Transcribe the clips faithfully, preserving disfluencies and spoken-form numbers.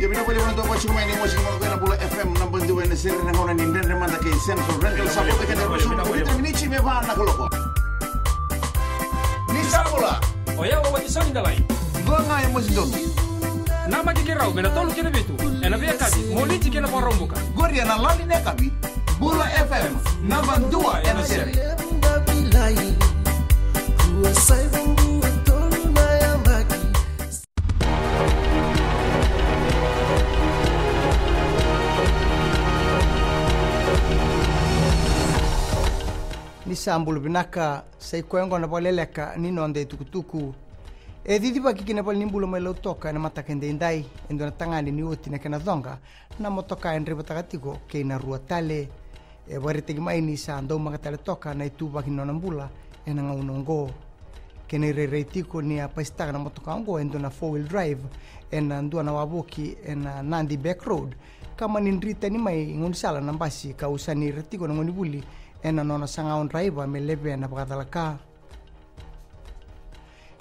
Vinaka vakalevu na tou vakarorogo mai ni mosi ni Bula F M naba dua ena sere, na gauna ni Dredre Mada kei Central Rental. Sa voleka kina e ruasagavulu ka vitu na miniti me va na kaloko. Ni sa bula. O yau o Watisoni Dalai. Dua ga e mosi donu. Namaki keirau mai na tolu ki na vitu ena veiyakavi, Moniti ki na Vakaraubuka. Qori ena lali ni yakavi. Bula F M, naba dua ena sere. Ni sa bula vinaka, sa i koya oqo na vakaleleka ni noda itukutuku. E cicivaki ki na valenibula mai Lautoka ena mataka edaidai e dua na tagane ni oti na kena coqa na motoka e draivataka tiko kei na rua tale. E vakaraitaki mai ni sa daumaka tale toka na ituvaki ni nona bula ena gauna oqo. Kena irairai tiko ni a pasitaka na motoka oqo e dua na four wheel drive ena dua na wavoki ena Nadi Back Road, ka mani dri tani mai gaunisala na basi ka usani ira tiko na gonevuli ena nona saga o draiva me levea na vakacalaka.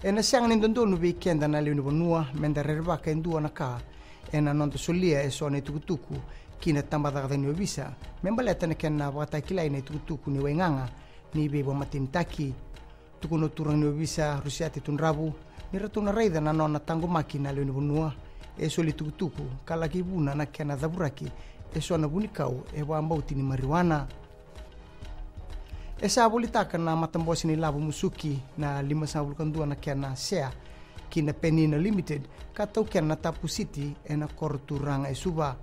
Ena sega ni dodonu vei keda na lewe ni vanua meda rerevaka e dua na ka ena noda solia eso na itukutuku ki na tabacakacaka ni ovisa me baleta na kena vakatakilai na itukutuku ni waigaga ni veivakamatenitaki. Tukuna o turaga ni ovisa Rusiate Tudravu ni ratou na raica na nona taqomaki na lewe ni vanua e soli itukutuku ka laki vuna na kena cavuraki eso na vunikau e vakabauti ni marijuana. E sa volitaka na matabose ni lavo musuki na limasagavulu ka dua na kena share ki na Penina Limited ka taukena na Tapu City ena koro turaga e Suva.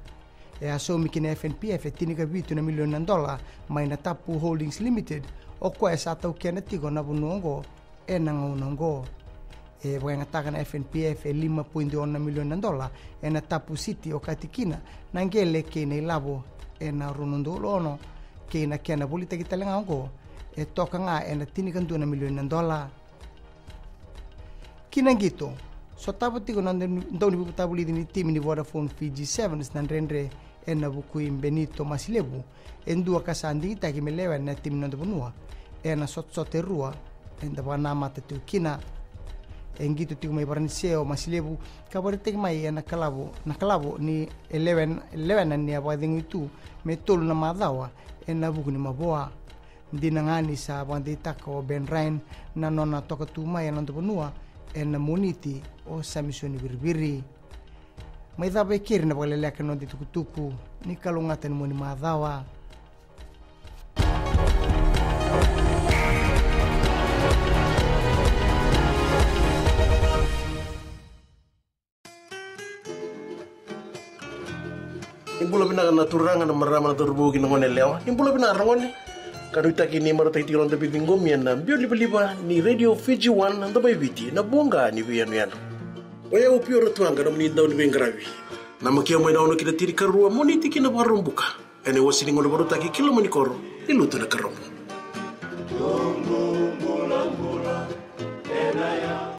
E a saumi ki na F N P F e tinikavitu na milioni na dola mai na Tapu Holdings Limited, o koya e sa taukena tiko na vanua oqo ena gauna oqo. E vakayagataka na F N P F e lima poidi ono na milioni na dola ena Tapu City, okati kina na qele kei na ilavo ena rua na udolu ono, kei na kena volitaki tale ga oqo e toka ga ena tinikadua na milioni na dola. Ki na qito, sotava tiko na dauni, daunivakatavulici ni timi ni Vodafone Fiji Sevens na Dredre ena vuku i Benito Masilevu, e dua ka sa digitaki me lewena na timi ni noda vanua ena sotasota e rua eda vakanamata tiko kina. E qito tiko mai Varanise o Masilevu ka vakaraitaki mai ena kalavo, na kalavo ni e lewen-, lewena ni a vakacegui tu me tolu na macawa ena vuku ni mavoa. Dina ga ni sa vakadeitaka o Ben Ryan na nona toka tu mai ena noda vanua ena Moniti o Samisoni Viriviri. Mai cava e keri na vakaleleka ni noda itukutuku, ni kalougata ni mua ni macawa. Ni bula vinaka na turaga, na marama, na cauravou kei na gone yalewa. Ni bula vinaka ragone. Ka nuitaki ni marautaki tiko na noda veiciqomi ena biau livaliva ni Radio Fiji One, na Domo i Viti, na voqa ni veiyanuyanu. O yau Pio Ratuaqa, nomuni dauniveiqaravi. Namaki au mai na ono ki na tinikarua, Moniti ki na Vakaraubuka. Ena iwase ni gauna vakarautaki ki loma ni koro, ni Lutunakaraubu.